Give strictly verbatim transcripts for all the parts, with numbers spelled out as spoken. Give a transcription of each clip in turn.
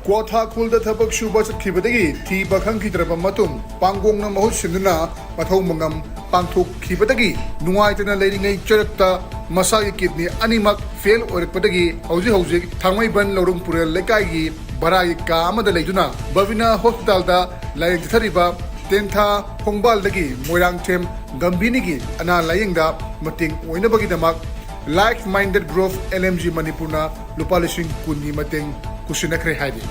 ꯀ꯭ꯋꯥꯊꯥ ꯈꯨꯜꯗ ꯊꯕꯛ ꯁꯨꯕ ꯆꯠꯈꯤꯕꯗꯒꯤ ꯊꯤꯕ ꯈꯪꯈꯤꯗ꯭ꯔꯕ ꯃꯇꯨꯡ, ꯄꯥꯡꯒꯣꯡꯅ ꯃꯍꯨꯠ ꯁꯤꯟꯗꯨꯅ ꯃꯊꯧ ꯃꯉꯝ ꯄꯥꯡꯊꯣꯛꯈꯤꯕꯗꯒꯤ ꯅꯨꯡꯉꯥꯏꯇꯅ ꯂꯩꯔꯤꯉꯩ ꯆꯔꯛꯇ ꯃꯁꯥꯒꯤ ꯀꯤꯗꯅꯤ ꯑꯅꯤꯃꯛ ꯐꯦꯜ ꯑꯣꯏꯔꯛꯄꯗꯒꯤ ꯍꯧꯖꯤꯛ ꯍꯧꯖꯤꯛ ꯊꯥꯡꯃꯩꯕꯟ ꯂꯧꯔꯝ ꯄꯨꯔꯦꯜ ꯂꯩꯀꯥꯏꯒꯤ ꯚꯔꯥꯒꯤ ꯀꯥ ꯑꯃꯗ ꯂꯩꯗꯨꯅ ꯕꯕꯤꯅꯥ ꯍꯣꯁꯄꯤꯇꯥꯜꯗ ꯂꯥꯌꯦꯡ ꯆꯠꯊꯔꯤꯕ ꯇꯦꯟꯊꯥ ꯈꯣꯡꯕꯥꯜꯗꯒꯤ ꯃꯣꯏꯔꯥꯡꯊꯦꯝ ꯒꯝꯚꯤꯅꯤꯒꯤ ꯑꯅꯥ ꯂꯥꯌꯦꯡꯗ ꯃꯇꯦꯡ ꯑꯣꯏꯅꯕꯒꯤꯗꯃꯛ Like Minded Group L M G ꯃꯅꯤꯄꯨꯔꯅ ꯂꯨꯄꯥ ꯂꯤꯁꯤꯡ ꯀꯨꯟꯒꯤ ꯃꯇꯦꯡ ꯈꯨꯠꯁꯤꯟꯅꯈ꯭ꯔꯦ ꯍꯥꯏꯔꯤ꯫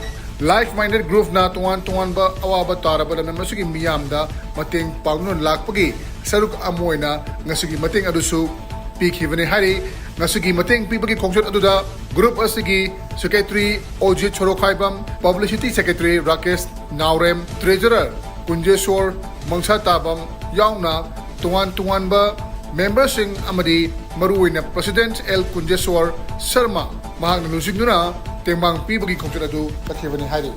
Like Minded Groupꯅ ꯇꯣꯉꯥꯟ ꯇꯣꯉꯥꯟꯕ ꯑꯋꯥꯕ ꯇꯥꯔꯕ ꯂꯝꯗꯝ ꯑꯁꯤꯒꯤ ꯃꯤꯌꯥꯝꯗ ꯃꯇꯦꯡ ꯄꯥꯡꯗꯨꯅ ꯂꯥꯛꯄꯒꯤ ꯁꯔꯨꯛ ꯑꯃ ꯑꯣꯏꯅ ꯉꯁꯤꯒꯤ ꯃꯇꯦꯡ ꯑꯗꯨꯁꯨ ꯄꯤꯈꯤꯕꯅꯤ ꯍꯥꯏꯔꯤ꯫ ꯉꯁꯤꯒꯤ ꯃꯇꯦꯡ ꯄꯤꯕꯒꯤ ꯈꯣꯡꯆꯠ ꯑꯗꯨꯗ ꯒ꯭ꯔꯨꯞ ꯑꯁꯤꯒꯤ ꯁꯦꯀ꯭ꯔꯦꯇꯔꯤ ꯑꯣꯖꯤꯠ ꯁꯣꯔꯣꯈꯥꯏꯕꯝ, ꯄꯕ꯭ꯂꯤꯁꯤꯇꯤ ꯁꯦꯀ꯭ꯔꯦꯇꯔꯤ ꯔꯥꯀꯦꯁ ꯅꯥꯎꯔꯦꯝ, ꯇ꯭ꯔꯦꯖꯔꯔ ꯀꯨꯟꯖꯦꯁꯣꯔ ꯃꯪꯁꯥꯇꯥꯕꯝ ꯌꯥꯎꯅ ꯇꯣꯉꯥꯟ ꯇꯣꯉꯥꯟꯕ ꯃꯦꯝꯕꯔꯁꯤꯡ ꯑꯃꯗꯤ ꯃꯔꯨꯑꯣꯏꯅ ꯄ꯭ꯔꯁꯤꯗꯦꯟꯠ ꯑꯦꯜ ꯀꯨꯟꯖꯦꯁꯣꯔ ꯁꯔꯃ ꯃꯍꯥꯛꯅ ꯂꯨꯆꯤꯡꯗꯨꯅ ꯇꯦꯡꯕꯥꯡ ꯄꯤꯕꯒꯤ ꯈꯣꯡꯆꯠ ꯑꯗꯨ ꯆꯠꯈꯤꯕꯅꯤ ꯍꯥꯏꯔꯤ꯫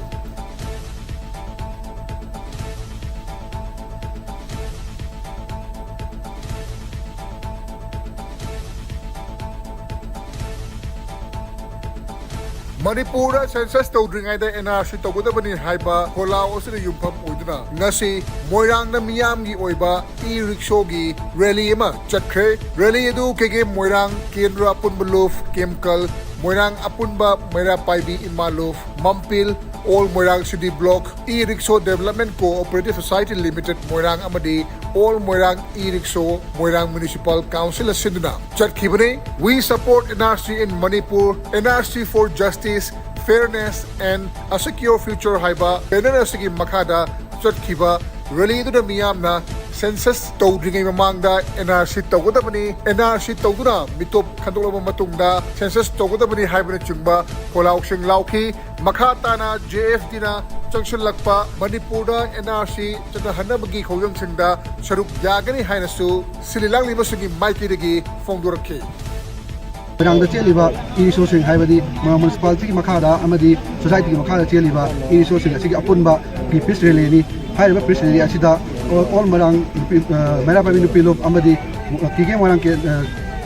ꯃꯅꯤꯄꯨꯔꯗ ꯁꯦꯟꯁꯁ ꯇꯧꯗ꯭ꯔꯤꯉꯩꯗ ꯑꯦꯟ ꯑꯥꯔ ꯁꯤ ꯇꯧꯒꯗꯕꯅꯤ ꯍꯥꯏꯕ ꯈꯣꯜꯂꯥꯎ ꯑꯁꯤꯗ ꯌꯨꯝꯐꯝ ꯑꯣꯏꯗꯨꯅ ꯉꯁꯤ ꯃꯣꯏꯔꯥꯡꯗ ꯃꯤꯌꯥꯝꯒꯤ ꯑꯣꯏꯕ ꯏ ꯔꯤꯛꯁꯣꯒꯤ ꯔꯦꯂꯤ ꯑꯃ ꯆꯠꯈ꯭ꯔꯦ꯫ ꯔꯦꯂꯤ ꯑꯗꯨ ꯀꯦ ꯀꯦ ꯃꯣꯏꯔꯥꯡ, ꯀꯦꯟꯗ꯭ꯔ ꯑꯄꯨꯟꯕ ꯂꯨꯞ, ꯀꯦꯝꯀꯜ, ꯃꯣꯏꯔꯥꯡ ꯑꯄꯨꯟꯕ, ꯃꯩꯔꯥ ꯄꯥꯏꯕꯤ ꯏꯃꯥ ꯂꯨꯞ, ꯃꯝꯄꯤꯜ, all Moirang city block, E rickshaw development cooperative society limited Moirang ꯑꯃꯗꯤ all Moirang E rickshaw Moirang municipal ꯀꯥꯎꯟꯁꯤꯜꯅ ꯁꯤꯟꯗꯨꯅ ꯆꯠꯈꯤꯕꯅꯤ꯫ We support N R C in Manipur, N R C for justice, fairness and a secure future ꯍꯥꯏꯕ ꯕꯦꯅꯔ ꯑꯁꯤꯒꯤ ꯃꯈꯥꯗ ꯆꯠꯈꯤꯕ rally ꯑꯗꯨꯗ ꯃꯤꯌꯥꯝꯅ ꯁꯦꯟꯁꯁ ꯇꯧꯗ꯭ꯔꯤꯉꯩ ꯃꯃꯥꯡꯗ ꯑꯦꯟ ꯑꯥꯔ ꯁꯤ ꯇꯧꯒꯗꯕꯅꯤ, ꯑꯦꯟ ꯑꯥꯔ ꯁꯤ ꯇꯧꯗꯨꯅ ꯃꯤꯇꯣꯞ ꯈꯟꯗꯣꯛꯂꯕ ꯃꯇꯨꯡꯗ ꯁꯦꯟꯁꯁ ꯇꯧꯒꯗꯕꯅꯤ ꯍꯥꯏꯕꯅꯆꯤꯡꯕ ꯈꯣꯜꯂꯥꯎꯁꯤꯡ ꯂꯥꯎꯈꯤ꯫ ꯃꯈꯥ ꯇꯥꯅ ꯖꯦ ꯑꯦꯐ ꯗꯤꯅ ꯆꯪꯁꯤꯜꯂꯛꯄ ꯃꯅꯤꯄꯨꯔꯗ ꯑꯦꯟ ꯑꯥꯔ ꯁꯤ ꯆꯠꯅꯍꯟꯅꯕꯒꯤ ꯈꯣꯡꯖꯪꯁꯤꯡꯗ ꯁꯔꯨꯛ ꯌꯥꯒꯅꯤ ꯍꯥꯏꯅꯁꯨ ꯁꯤꯜꯂꯤ ꯂꯥꯡꯂꯤꯕꯁꯤꯡꯒꯤ ꯃꯥꯏꯀꯩꯗꯒꯤ ꯐꯣꯡꯗꯣꯔꯛꯈꯤ꯫ ꯃꯣꯏꯔꯥꯡꯗ ꯆꯦꯜꯂꯤꯕ ꯏ ꯔꯤꯁꯣꯁꯤꯡ ꯍꯥꯏꯕꯗꯤ ꯃꯣꯏꯔꯥꯡ ꯃ꯭ꯌꯨꯅꯤꯁꯤꯄꯥꯂꯤꯇꯤꯒꯤ ꯃꯈꯥꯗ ꯑꯃꯗꯤ ꯁꯣꯁꯥꯏꯇꯤꯒꯤ ꯃꯈꯥꯗ ꯆꯦꯜꯂꯤꯕ ꯏ ꯔꯤꯁꯣꯁꯤꯡ ꯑꯁꯤꯒꯤ ꯑꯄꯨꯟꯕ ꯄꯤ-, ꯄꯤꯁ ꯔꯦꯂꯤꯅꯤ꯫ ꯍꯥꯏꯔꯤꯕ ꯄꯤꯁ ꯔꯦꯂꯤ ꯑꯁꯤꯗ ꯑꯣꯜ, ꯑꯣꯜ ꯃꯣꯏꯔꯥꯡ ꯅꯨꯄꯤ, ꯑ, ꯃꯩꯔꯥ ꯄꯥꯏꯕꯤ ꯅꯨꯄꯤ ꯂꯨꯞ ꯑꯃꯗꯤ ꯀꯤ ꯀꯦ ꯃꯣꯏꯔꯥꯡ ꯀꯦ-, ꯑ,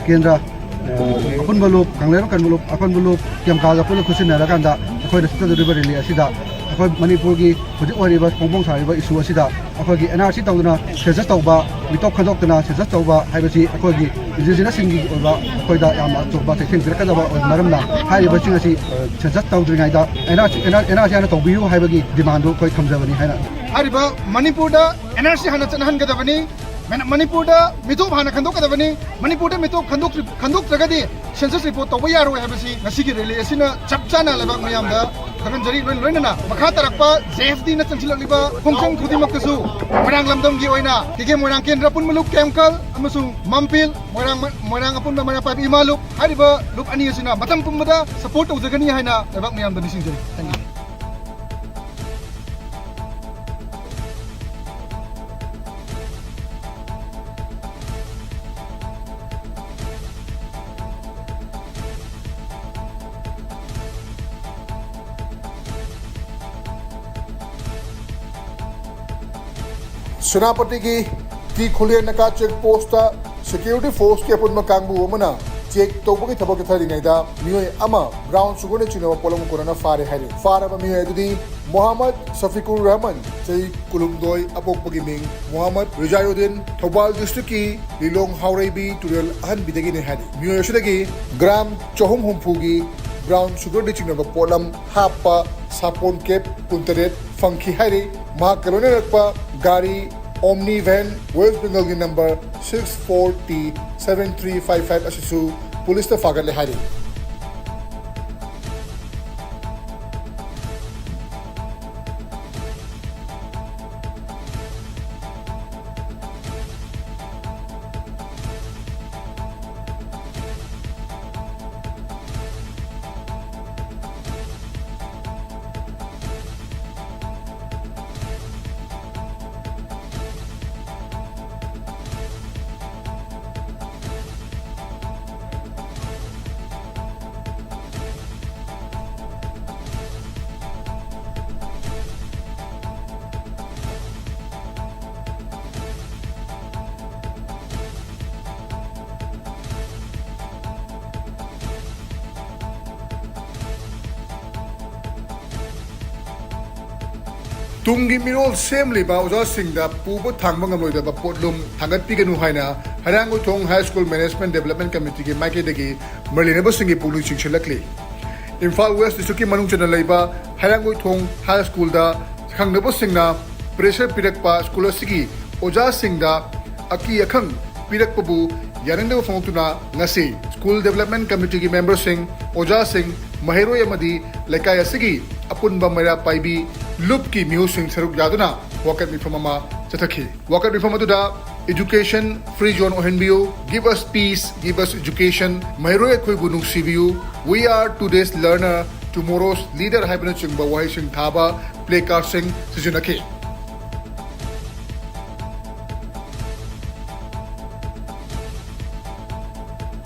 ꯀꯦꯟꯗ꯭ꯔ, ꯑ, ꯑꯄꯨꯟꯕ ꯂꯨꯞ, ꯀꯪꯂꯩꯔꯣꯜ ꯀꯟꯕ ꯂꯨꯞ, ꯑꯄꯨꯟꯕ ꯂꯨꯞ, ꯀꯦꯝꯀꯥꯒ ꯄꯨꯟꯅ ꯈꯨꯠꯁꯤꯟꯅꯔꯀꯥꯟꯗ ꯑꯩꯈꯣꯏꯅ ꯆꯠꯊꯗꯧꯔꯤꯕ ꯔꯦꯂꯤ ꯑꯁꯤꯗ ꯑꯩꯈꯣꯏ ꯃꯅꯤꯄꯨꯔꯒꯤ ꯍꯧꯖꯤꯛ ꯑꯣꯏꯔꯤꯕ ꯐꯣꯡꯐꯣꯡ ꯁꯥꯔꯤꯕ ꯏꯁꯨ ꯑꯁꯤꯗ ꯑꯩꯈꯣꯏꯒꯤ ꯑꯦꯟ ꯑꯥꯔ ꯁꯤ ꯇꯧꯗꯅ ꯁꯦꯟꯁꯁ ꯇꯧꯕ, ꯃꯤꯇꯣꯞ ꯈꯟꯗꯣꯛꯇꯅ ꯁꯦꯟꯁꯁ ꯇꯧꯕ ꯍꯥꯏꯕꯁꯤ ꯑꯩꯈꯣꯏꯒꯤ ꯏꯟꯗꯤꯖꯤꯅꯁꯁꯤꯡꯒꯤ ꯑꯣꯏꯕ ꯑꯩꯈꯣꯏꯗ ꯌꯥꯝꯅ ꯑꯆꯧꯕ ꯆꯩꯊꯦꯡ ꯄꯤꯔꯛꯀꯗꯕ ꯑꯣꯏꯕ ꯃꯔꯝꯅ ꯍꯥꯏꯔꯤꯕꯁꯤꯡ ꯑꯁꯤ, ꯑ, ꯁꯦꯟꯁꯁ ꯇꯧꯗ꯭ꯔꯤꯉꯩꯗ N R C, N R, N R C ꯍꯥꯟꯅ ꯇꯧꯕꯤꯌꯨ ꯍꯥꯏꯕꯒꯤ ꯗꯤꯃꯥꯟꯗꯨ ꯑꯩꯈꯣꯏ ꯊꯝꯖꯕꯅꯤ ꯍꯥꯏꯅ꯫ ꯍꯥꯏꯔꯤꯕ ꯃꯅꯤꯄꯨꯔꯗ ꯑꯦꯟ ꯑꯥꯔ ꯁꯤ ꯍꯥꯟꯅ ꯆꯠꯅꯍꯟꯒꯗꯕꯅꯤ, ꯃꯅ-, ꯃꯅꯤꯄꯨꯔꯗ ꯃꯤꯇꯣꯞ ꯍꯥꯟꯅ ꯈꯟꯗꯣꯛꯀꯗꯕꯅꯤ, ꯃꯅꯤꯄꯨꯔꯗ ꯃꯤꯇꯣꯞ ꯈꯟꯗꯣꯛꯇ꯭ꯔꯤ-, ꯈꯟꯗꯣꯛꯇ꯭ꯔꯒꯗꯤ ꯁꯦꯟꯁꯁ ꯔꯤꯄꯣꯔꯠ ꯇꯧꯕ ꯌꯥꯔꯣꯏ ꯍꯥꯏꯕꯁꯤ ꯉꯁꯤꯒꯤ ꯔꯦꯂꯤ ꯑꯁꯤꯅ ꯆꯞ ꯆꯥꯅ ꯂꯩꯕꯥꯛ ꯃꯤꯌꯥꯝꯗ ꯊꯥꯒꯠꯆꯔꯤ꯫ ꯂꯣꯏ-, ꯂꯣꯏꯅꯅ ꯃꯈꯥ ꯇꯥꯔꯛꯄ ꯖꯦ ꯑꯦꯐ ꯗꯤꯅ ꯆꯪꯁꯤꯜꯂꯛꯂꯤꯕ ꯈꯣꯡꯖꯪ ꯈꯨꯗꯤꯡꯃꯛꯇꯁꯨ ꯃꯣꯏꯔꯥꯡ ꯂꯝꯗꯝꯒꯤ ꯑꯣꯏꯅ ꯀꯦ ꯀꯦ ꯃꯣꯏꯔꯥꯡ ꯀꯦꯟꯗ꯭ꯔ ꯑꯄꯨꯟꯕ ꯂꯨꯞ ꯀꯦꯝꯀꯜ ꯑꯃꯁꯨꯡ ꯃꯝꯄꯤꯜ, ꯃꯣꯏꯔꯥꯡ, ꯃꯣꯏꯔꯥꯡ ꯑꯄꯨꯟꯕ ꯃꯩꯔꯥ ꯄꯥꯏꯕꯤ ꯏꯃꯥ ꯂꯨꯞ ꯍꯥꯏꯔꯤꯕ ꯂꯨꯞ ꯑꯅꯤ ꯑꯁꯤꯅ ꯃꯇꯝ ꯄꯨꯝꯕꯗ ꯁꯄꯣꯔꯠ ꯇꯧꯖꯒꯅꯤ ꯍꯥꯏꯅ ꯂꯩꯕꯥꯛ ꯃꯤꯌꯥꯝꯗ ꯅꯤꯡꯁꯤꯡꯖꯔꯤ꯫ Thank you꯫ ꯁꯦꯅꯥꯄꯇꯤꯒꯤ ꯇꯤ ꯈꯨꯂꯦꯟ ꯅꯥꯀꯥ ꯆꯦꯛ ꯄꯣꯁꯇ ꯁꯦꯀ꯭ꯌꯨꯔꯤꯇꯤ ꯐꯣꯔꯁꯀꯤ ꯑꯄꯨꯟꯕ ꯀꯥꯡꯕꯨ ꯑꯃꯅ ꯆꯦꯛ ꯇꯧꯕꯒꯤ ꯊꯕꯛ ꯆꯠꯊꯔꯤꯉꯩꯗ ꯃꯤꯑꯣꯏ ꯑꯃ ꯕ꯭ꯔꯥꯎꯟ ꯁꯨꯒꯔꯅ ꯆꯤꯡꯅꯕ ꯄꯣꯠꯂꯝ ꯀꯣꯟꯅꯅ ꯐꯥꯔꯦ ꯍꯥꯏꯔꯤ꯫ ꯐꯥꯔꯕ ꯃꯤꯑꯣꯏ ꯑꯗꯨꯗꯤ ꯃꯣꯍꯥꯃꯗ ꯁꯐꯤꯀꯨꯔ ꯔꯍꯃꯟ, ꯆꯍꯤ ꯀꯨꯟꯍꯨꯝꯗꯣꯏ, ꯑꯄꯣꯛꯄꯒꯤ ꯃꯤꯡ ꯃꯣꯍꯥꯃꯗ ꯔꯤꯖꯥꯏꯔꯨꯗꯤꯟ, ꯊꯧꯕꯥꯜ ꯗꯤꯁꯇ꯭ꯔꯤꯛꯀꯤ ꯂꯤꯂꯣꯡ ꯍꯥꯎꯔꯩꯕꯤ ꯇꯨꯔꯦꯜ ꯑꯍꯟꯕꯤꯗꯒꯤꯅꯤ ꯍꯥꯏꯔꯤ꯫ ꯃꯤꯑꯣꯏ ꯑꯁꯤꯗꯒꯤ ꯒ꯭ꯔꯥꯝ ꯆꯍꯨꯝ ꯍꯨꯝꯐꯨꯒꯤ ꯕ꯭ꯔꯥꯎꯟ ꯁꯨꯒꯔꯗ ꯆꯤꯡꯅꯕ ꯄꯣꯠꯂꯝ ꯍꯥꯞꯄ ꯁꯥꯄꯣꯟ ꯀꯦꯞ ꯀꯨꯟꯇꯔꯦꯠ ꯐꯪꯈꯤ ꯍꯥꯏꯔꯤ꯫ ꯃꯍꯥꯛꯀ ꯂꯣꯏꯅꯔꯛꯄ ꯒꯥꯔꯤ ꯑꯣꯝꯅꯤ ꯚꯦꯟ ꯋꯦꯁ ꯕꯦꯡꯒꯜꯒꯤ number six four T seven three five five ꯑꯁꯤꯁꯨ ꯄꯨꯂꯤꯁꯅ ꯐꯥꯒꯠꯂꯦ ꯍꯥꯏꯔꯤ꯫ ꯇꯨꯡꯒꯤ ꯃꯤꯔꯣꯜ ꯁꯦꯝꯂꯤꯕ ꯑꯣꯖꯥꯁꯤꯡꯗ ꯄꯨꯕ ꯊꯥꯡꯕ ꯉꯝꯂꯣꯏꯗꯕ ꯄꯣꯠꯂꯨꯝ ꯊꯥꯡꯒꯠꯄꯤꯒꯅꯨ ꯍꯥꯏꯅ ꯍꯩꯔꯥꯡꯒꯣꯏꯊꯣꯡ ꯍꯥꯏ ꯁ꯭ꯀꯨꯜ ꯃꯦꯅꯦꯖꯃꯦꯟꯠ ꯗꯦꯕꯂꯞꯃꯦꯟꯠ ꯀꯃꯤꯇꯤꯒꯤ ꯃꯥꯏꯀꯩꯗꯒꯤ ꯃꯔꯤ ꯂꯩꯅꯕꯁꯤꯡꯒꯤ ꯄꯨꯛꯅꯤꯡ ꯆꯤꯡꯁꯤꯜꯂꯛꯂꯤ꯫ ꯏꯝꯐꯥꯜ ꯋꯦꯁ꯭ꯠ ꯗꯤꯁꯇ꯭ꯔꯤꯛꯀꯤ ꯃꯅꯨꯡ ꯆꯟꯅ ꯂꯩꯕ ꯍꯩꯔꯥꯡꯒꯣꯏꯊꯣꯡ ꯍꯥꯏ ꯁ꯭ꯀꯨꯜꯗ ꯈꯪꯗꯕꯁꯤꯡꯅ ꯄ꯭ꯔꯦꯁꯔ ꯄꯤꯔꯛꯄ ꯁ꯭ꯀꯨꯜ ꯑꯁꯤꯒꯤ ꯑꯣꯖꯥꯁꯤꯡꯗ ꯑꯀꯤ ꯑꯈꯪ ꯄꯤꯔꯛꯄꯕꯨ ꯌꯥꯅꯤꯡꯗꯕ ꯐꯣꯡꯗꯣꯛꯇꯨꯅ ꯉꯁꯤ ꯁ꯭ꯀꯨꯜ ꯗꯦꯕꯂꯞꯃꯦꯟꯠ ꯀꯃꯤꯇꯤꯒꯤ ꯃꯦꯝꯕꯔꯁꯤꯡ, ꯑꯣꯖꯥꯁꯤꯡ, ꯃꯍꯩꯔꯣꯏ ꯑꯃꯗꯤ ꯂꯩꯀꯥꯏ ꯑꯁꯤꯒꯤ ꯑꯄꯨꯟꯕ ꯃꯩꯔꯥ ꯄꯥꯏꯕꯤ ꯂꯨꯞꯀꯤ ꯃꯤꯍꯨꯠꯁꯤꯡ ꯁꯔꯨꯛ ꯌꯥꯗꯨꯅ ꯋꯥꯀꯠ ꯃꯤꯐꯝ ꯑꯃ ꯆꯠꯊꯈꯤ꯫ ꯋꯥꯀꯠ ꯃꯤꯐꯝ ꯑꯗꯨꯗ "Education free zone ꯑꯣꯏꯍꯟꯕꯤꯌꯨ", "Give us peace, give us education", "ꯃꯍꯩꯔꯣꯏ ꯑꯩꯈꯣꯏꯕꯨ ꯅꯨꯡꯁꯤꯕꯤꯌꯨ", "We are today's learner, tomorrow's leader" ꯍꯥꯏꯕꯅꯆꯤꯡꯕ ꯋꯥꯍꯩꯁꯤꯡ ꯊꯥꯕ ꯄ꯭ꯂꯦ ꯀꯥꯔꯗꯁꯤꯡ ꯁꯤꯖꯤꯟꯅꯈꯤ꯫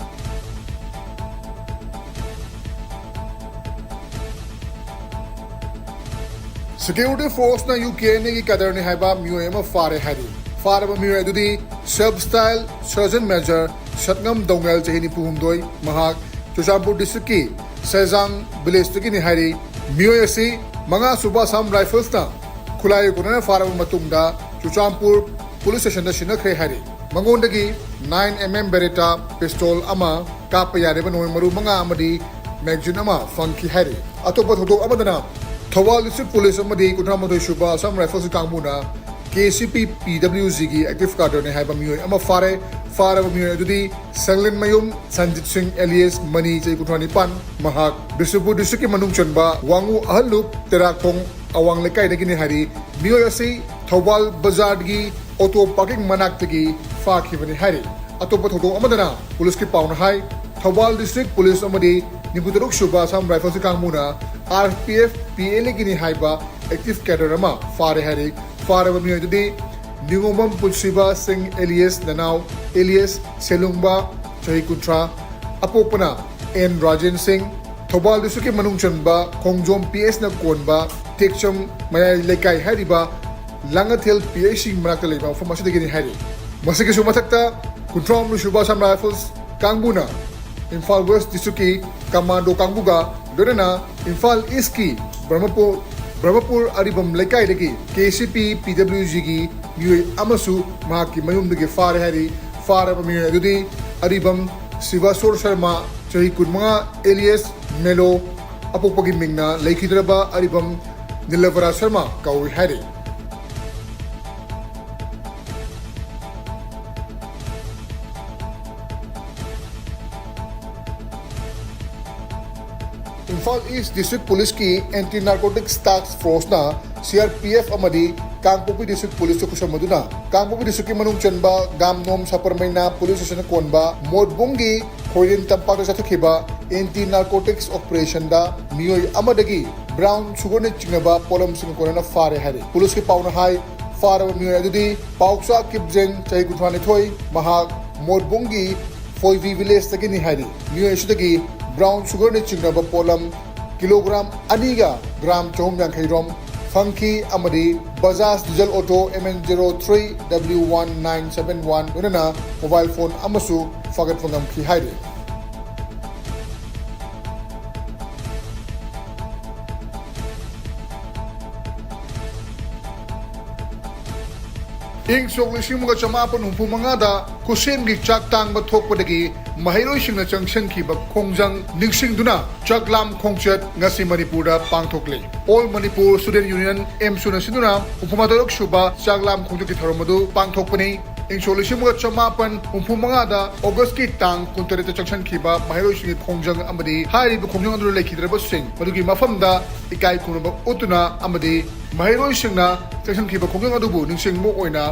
ꯁꯦꯀ꯭ꯌꯨꯔꯤꯇꯤ ꯐꯣꯔꯁꯅ ꯌꯨ ꯀꯦ ꯑꯦꯟ ꯑꯦꯒꯤ ꯀꯦꯗꯔꯅꯤ ꯍꯥꯏꯕ ꯃꯤꯑꯣꯏ ꯑꯃ ꯐꯥꯔꯦ ꯍꯥꯏꯔꯤ꯫ ꯐꯥꯔꯕ ꯃꯤꯑꯣꯏ ꯑꯗꯨꯗꯤ ꯁꯕ ꯁ꯭ꯇꯥꯏꯜ ꯁꯔꯖꯟ ꯃꯦꯖꯔ ꯁꯠꯉꯝ ꯗꯧꯉꯦꯜ, ꯆꯍꯤ ꯅꯤꯐꯨ ꯍꯨꯝꯗꯣꯏ, ꯃꯍꯥꯛ ꯆꯨꯔꯆꯥꯟꯄꯨꯔ ꯗꯤꯁꯇ꯭ꯔꯤꯛꯀꯤ ꯁꯦꯖꯥꯡ ꯚꯤꯂꯦꯖꯇꯒꯤꯅꯤ ꯍꯥꯏꯔꯤ꯫ ꯃꯤꯑꯣꯏ ꯑꯁꯤ ꯃꯉꯥ ꯁꯨꯕ ꯑꯁꯥꯝ ꯔꯥꯏꯐꯜꯁꯅ ꯈꯨꯠꯂꯥꯏ ꯀꯣꯟꯅꯅ ꯐꯥꯔꯕ ꯃꯇꯨꯡꯗ ꯆꯨꯔꯆꯥꯟꯄꯨꯔ ꯄꯨꯂꯤꯁ ꯁ꯭ꯇꯦꯁꯟꯗ ꯁꯤꯟꯅꯈ꯭ꯔꯦ ꯍꯥꯏꯔꯤ꯫ ꯃꯉꯣꯟꯗꯒꯤ nine M M Beretta pistol ꯑꯃ, ꯀꯥꯞꯄ ꯌꯥꯔꯤꯕ ꯅꯣꯡꯃꯩ ꯃꯔꯨ ꯃꯉꯥ ꯑꯃꯗꯤ ꯃꯦꯒꯥꯖꯤꯟ ꯑꯃ ꯐꯪꯈꯤ ꯍꯥꯏꯔꯤ꯫ ꯑꯇꯣꯞꯄ ꯊꯧꯗꯣꯛ ꯑꯃꯗꯅ, ꯊꯧꯕꯥꯜ ꯗꯤꯁꯇ꯭ꯔꯤꯛ ꯄꯨꯂꯤꯁ ꯑꯃꯗꯤ ꯀꯨꯟꯊ꯭ꯔꯥ ꯃꯥꯊꯣꯏ ꯁꯨꯕ ꯑꯁꯥꯝ ꯔꯥꯏꯐꯜꯁ ꯀꯥꯡꯕꯨꯅ ꯀꯦ ꯁꯤ ꯄꯤ ꯄꯤ ꯗꯕ꯭ꯂꯤꯎ ꯖꯤꯒꯤ ꯑꯦꯛꯇꯤꯚ ꯀꯦꯗꯔꯅꯤ ꯍꯥꯏꯕ ꯃꯤꯑꯣꯏ ꯑꯃ ꯐꯥꯔꯦ꯫ ꯐꯥꯔꯕ ꯃꯤꯑꯣꯏ ꯑꯗꯨꯗꯤ ꯁꯪꯂꯦꯟꯃꯌꯨꯝ ꯁꯟꯖꯤꯠ ꯁꯤꯡ ꯑꯦꯂꯤꯌꯥꯁ ꯃꯅꯤ, ꯆꯍꯤ ꯀꯨꯟꯊ꯭ꯔꯥ ꯅꯤꯄꯥꯟ, ꯃꯍꯥꯛ ꯕꯤꯁꯅꯨꯄꯨꯔ ꯗꯤꯁꯇ꯭ꯔꯤꯛꯀꯤ ꯃꯅꯨꯡ ꯆꯟꯕ ꯋꯥꯡꯉꯨ ꯑꯍꯜꯂꯨꯞ ꯇꯦꯔꯥꯈꯣꯡ ꯑꯋꯥꯡ ꯂꯩꯀꯥꯏꯗꯒꯤꯅꯤ ꯍꯥꯏꯔꯤ꯫ ꯃꯤꯑꯣꯏ ꯑꯁꯤ ꯊꯧꯕꯥꯜ ꯕꯖꯥꯔꯒꯤ ꯑꯣꯇꯣ ꯄꯥꯔꯀꯤꯡ ꯃꯅꯥꯛꯇꯒꯤ ꯐꯥꯈꯤꯕꯅꯤ ꯍꯥꯏꯔꯤ꯫ ꯑꯇꯣꯞꯄ ꯊꯧꯗꯣꯛ ꯑꯃꯗꯅ, ꯄꯨꯂꯤꯁꯀꯤ ꯄꯥꯎꯅ ꯍꯥꯏ, ꯊꯧꯕꯥꯜ ꯗꯤꯁꯇ꯭ꯔꯤꯛ ꯄꯨꯂꯤꯁ ꯑꯃꯗꯤ ꯅꯤꯐꯨꯇꯔꯨꯛ ꯁꯨꯕ ꯑꯁꯥꯝ ꯔꯥꯏꯐꯜꯁꯀꯤ ꯀꯥꯡꯕꯨꯅ R P F P L ꯑꯦꯒꯤꯅꯤ ꯍꯥꯏꯕ ꯑꯦꯛꯇꯤꯚ ꯀꯦꯗꯔ ꯑꯃ ꯐꯥꯔꯦ ꯍꯥꯏꯔꯤ꯫ ꯐꯥꯔꯕ ꯃꯤꯑꯣꯏ ꯑꯗꯨꯗꯤ ꯅꯤꯉꯣꯝꯕꯝ ꯄꯨꯟꯁꯤꯕ ꯁꯤꯡ ꯑꯦꯂꯤꯌꯥꯁ ꯅꯅꯥꯎ ꯑꯦꯂꯤꯌꯥꯁ ꯁꯦꯂꯨꯡꯕ, ꯆꯍꯤ ꯀꯨꯟꯊ꯭ꯔꯥ, ꯑꯄꯣꯛꯄꯅ ꯑꯦꯟ ꯔꯥꯖꯦꯟ ꯁꯤꯡ, ꯊꯧꯕꯥꯜ ꯗꯤꯁꯇ꯭ꯔꯤꯛꯀꯤ ꯃꯅꯨꯡ ꯆꯟꯕ ꯈꯣꯡꯖꯣꯝ ꯄꯤ ꯑꯩꯆꯅ ꯀꯣꯟꯕ ꯇꯦꯛꯆꯝ ꯃꯌꯥꯏ ꯂꯩꯀꯥꯏ ꯍꯥꯏꯔꯤꯕ ꯂꯥꯡꯉꯊꯦꯜ ꯄꯤ ꯑꯩꯆ ꯁꯤ ꯃꯅꯥꯛꯇ ꯂꯩꯕ ꯃꯐꯝ ꯑꯁꯤꯗꯒꯤꯅꯤ ꯍꯥꯏꯔꯤ꯫ ꯃꯁꯤꯒꯤꯁꯨ ꯃꯊꯛꯇ, ꯀꯨꯟꯊ꯭ꯔꯥ ꯍꯨꯝꯗꯣꯏ ꯁꯨꯕ ꯑꯁꯥꯝ ꯔꯥꯏꯐꯜꯁ ꯀꯥꯡꯕꯨꯅ ꯏꯝꯐꯥꯜ ꯋꯦꯁ꯭ꯠ ꯗꯤꯁꯇ꯭ꯔꯤꯛꯀꯤ ꯀꯃꯥꯟꯗꯣ ꯀꯥꯡꯕꯨꯒ ꯂꯣꯏꯅꯅ ꯏꯝꯐꯥꯜ ꯏꯁ꯭ꯠꯀꯤ ꯕ꯭ꯔꯍꯃꯄꯨꯔ ꯕ꯭ꯔꯍꯃꯄꯨꯔ ꯑꯔꯤꯕꯝ ꯂꯩꯀꯥꯏꯗꯒꯤ ꯀꯦ ꯁꯤ ꯄꯤ ꯄꯤ ꯗꯕ꯭ꯂꯤꯎ ꯖꯤꯒꯤ ꯃꯤꯑꯣꯏ ꯑꯃꯁꯨ ꯃꯍꯥꯛꯀꯤ ꯃꯌꯨꯝꯗꯒꯤ ꯐꯥꯔꯦ ꯍꯥꯏꯔꯤ꯫ ꯐꯥꯔꯕ ꯃꯤꯑꯣꯏ ꯑꯗꯨꯗꯤ ꯑꯔꯤꯕꯝ ꯁꯤꯕꯥꯁꯣꯔ ꯁꯔꯃ, ꯆꯍꯤ ꯀꯨꯟꯃꯉꯥ, alias ꯃꯦꯂꯣ, ꯑꯄꯣꯛꯄꯒꯤ ꯃꯤꯡꯅ ꯂꯩꯈꯤꯗ꯭ꯔꯕ ꯑꯔꯤꯕꯝ ꯅꯤꯂꯚꯔꯥ ꯁꯔꯃ ꯀꯧꯏ ꯍꯥꯏꯔꯤ꯫ ꯏꯝꯐꯥꯜ ꯏꯁ ꯗꯤꯁꯇ꯭ꯔꯤꯛ ꯄꯨꯂꯤꯁꯀꯤ ꯑꯦꯟꯇꯤ ꯅꯥꯔꯀꯣꯇꯤꯛꯁ ꯇꯥꯁꯛ ꯐꯣꯔꯁꯅ ꯁꯤ ꯑꯥꯔ ꯄꯤ ꯑꯦꯐ ꯑꯃꯗꯤ ꯀꯥꯡꯄꯣꯛꯄꯤ ꯗꯤꯁꯇ꯭ꯔꯤꯛ ꯄꯨꯂꯤꯁꯀ ꯈꯨꯠꯁꯝꯅꯗꯨꯅ ꯀꯥꯡꯄꯣꯛꯄꯤ ꯗꯤꯁꯇ꯭ꯔꯤꯛꯀꯤ ꯃꯅꯨꯡ ꯆꯟꯕ ꯒꯥꯝꯅꯣꯝ ꯁꯕꯔꯃꯩꯅꯥ ꯄꯨꯂꯤꯁ ꯁ꯭ꯇꯦꯁꯟꯅ ꯀꯣꯟꯕ ꯃꯣꯠꯕꯨꯡꯒꯤ ꯈꯣꯏꯔꯦꯟ ꯇꯝꯄꯥꯛꯇ ꯆꯠꯊꯈꯤꯕ ꯑꯦꯟꯇꯤ ꯅꯥꯔꯀꯣꯇꯤꯛꯁ ꯑꯣꯄꯔꯦꯁꯟꯗ ꯃꯤꯑꯣꯏ ꯑꯃꯗꯒꯤ ꯕ꯭ꯔꯥꯎꯟ ꯁꯨꯒꯔꯅ ꯆꯤꯡꯅꯕ ꯄꯣꯠꯂꯝꯁꯤꯡ ꯀꯣꯟꯅꯅ ꯐꯥꯔꯦ ꯍꯥꯏꯔꯤ꯫ ꯄꯨꯂꯤꯁꯀꯤ ꯄꯥꯎꯅ ꯍꯥꯏ, ꯐꯥꯔꯕ ꯃꯤꯑꯣꯏ ꯑꯗꯨꯗꯤ ꯄꯥꯎꯆꯥ ꯀꯤꯞꯖꯦꯟ, ꯆꯍꯤ ꯀꯨꯟꯊ꯭ꯔꯥ ꯅꯤꯊꯣꯏ, ꯃꯍꯥꯛ ꯃꯣꯠꯕꯨꯡꯒꯤ ꯐꯣꯏꯕꯤ ꯚꯤꯂꯦꯖꯇꯒꯤꯅꯤ ꯍꯥꯏꯔꯤ꯫ ꯃꯤꯑꯣꯏ ꯑꯁꯤꯗꯒꯤ ꯕ꯭ꯔꯥꯎꯟ ꯁꯨꯒꯔꯅ ꯆꯤꯡꯅꯕ ꯄꯣꯠꯂꯝ ꯀꯤꯂꯣꯒ꯭ꯔꯥꯝ ꯑꯅꯤꯒ ꯒ꯭ꯔꯥꯝ ꯆꯍꯨꯝ ꯌꯥꯡꯈꯩ ꯔꯣꯝ ꯐꯪꯈꯤ ꯑꯃꯗꯤ Bajaj diesel auto M N zero three W one nine seven one ꯂꯣꯏꯅꯅ ꯃꯣꯕꯥꯏꯜ ꯐꯣꯟ ꯑꯃꯁꯨ ꯐꯥꯒꯠꯄ ꯉꯝꯈꯤ ꯍꯥꯏꯔꯤ꯫ ꯏꯪ ꯁꯣꯛ ꯂꯤꯁꯤꯡ ꯑꯃꯒ ꯆꯃꯥꯄꯟ ꯍꯨꯝꯐꯨ ꯃꯉꯥꯗ ꯈꯨꯠꯁꯦꯝꯒꯤ ꯆꯥꯛ ꯇꯥꯡꯕ ꯊꯣꯛꯄꯗꯒꯤ ꯃꯍꯩꯔꯣꯏꯁꯤꯡꯅ ꯆꯪꯁꯤꯟꯈꯤꯕ ꯈꯣꯡꯖꯪ ꯅꯤꯡꯁꯤꯡꯗꯨꯅ ꯆꯥꯛꯂꯥꯝ ꯈꯣꯡꯆꯠ ꯉꯁꯤ ꯃꯅꯤꯄꯨꯔꯗ ꯄꯥꯡꯊꯣꯛꯂꯤ꯫ All Manipur Student Union, AMSUꯅ ꯁꯤꯟꯗꯨꯅ ꯍꯨꯝꯐꯨ ꯃꯥꯊꯣꯏꯔꯛ ꯁꯨꯕ ꯆꯥꯛꯂꯥꯝ ꯈꯣꯡꯆꯠꯀꯤ ꯊꯧꯔꯝ ꯑꯗꯨ ꯄꯥꯡꯊꯣꯛꯄꯅꯤ꯫ ꯏꯪ ꯁꯣꯛ ꯂꯤꯁꯤꯡ ꯑꯃꯒ ꯆꯃꯥꯄꯟ ꯍꯨꯝꯐꯨ ꯃꯉꯥꯗ ꯑꯣꯒꯁꯀꯤ ꯇꯥꯡ ꯀꯨꯟꯇꯔꯦꯠꯇ ꯆꯪꯁꯤꯟꯈꯤꯕ ꯃꯍꯩꯔꯣꯏꯁꯤꯡꯒꯤ ꯈꯣꯡꯖꯪ ꯑꯃꯗꯤ ꯍꯥꯏꯔꯤꯕ ꯈꯣꯡꯖꯪ ꯑꯗꯨꯗ ꯂꯩꯈꯤꯗ꯭ꯔꯕꯁꯤꯡ ꯃꯗꯨꯒꯤ ꯃꯐꯝꯗ ꯏꯀꯥꯏ ꯈꯨꯝꯅꯕ ꯎꯠꯇꯨꯅ ꯑꯃꯗꯤ ꯃꯍꯩꯔꯣꯏꯁꯤꯡꯅ ꯆꯪꯁꯤꯟꯈꯤꯕ ꯈꯣꯡꯖꯪ ꯑꯗꯨꯕꯨ ꯅꯤꯡꯁꯤꯡꯕ ꯑꯣꯏꯅ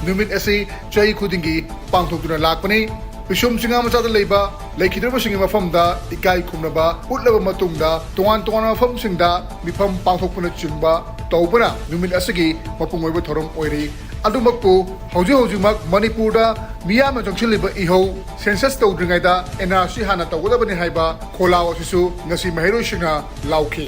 ꯅꯨꯃꯤꯠ ꯑꯁꯤ ꯆꯍꯤ ꯈꯨꯗꯤꯡꯒꯤ ꯄꯥꯡꯊꯣꯛꯇꯨꯅ ꯂꯥꯛꯄꯅꯤ꯫ ꯄꯤꯁꯨꯝ ꯆꯤꯡꯉꯥ ꯃꯆꯥꯗ ꯂꯩꯕ ꯂꯩꯈꯤꯗ꯭ꯔꯕꯁꯤꯡꯒꯤ ꯃꯐꯝꯗ ꯏꯀꯥꯏ ꯈꯨꯝꯅꯕ ꯎꯠꯂꯕ ꯃꯇꯨꯡꯗ ꯇꯣꯉꯥꯟ ꯇꯣꯉꯥꯟꯕ ꯃꯐꯝꯁꯤꯡꯗ ꯃꯤꯐꯝ ꯄꯥꯡꯊꯣꯛꯄꯅꯆꯤꯡꯕ ꯇꯧꯕꯅ ꯅꯨꯃꯤꯠ ꯑꯁꯤꯒꯤ ꯃꯄꯨꯡ ꯑꯣꯏꯕ ꯊꯧꯔꯝ ꯑꯣꯏꯔꯤ꯫ ꯑꯗꯨꯃꯛꯄꯨ ꯍꯧꯖꯤꯛ ꯍꯧꯖꯤꯛꯃꯛ ꯃꯅꯤꯄꯨꯔꯗ ꯃꯤꯌꯥꯝꯅ ꯆꯪꯁꯤꯜꯂꯤꯕ ꯏꯍꯧ ꯁꯦꯟꯁꯁ ꯇꯧꯗ꯭ꯔꯤꯉꯩꯗ ꯑꯦꯟ ꯑꯥꯔ ꯁꯤ ꯍꯥꯟꯅ ꯇꯧꯒꯗꯕꯅꯤ ꯍꯥꯏꯕ ꯈꯣꯜꯂꯥꯎ ꯑꯁꯤꯁꯨ ꯉꯁꯤ ꯃꯍꯩꯔꯣꯏꯁꯤꯡꯅ ꯂꯥꯎꯈꯤ꯫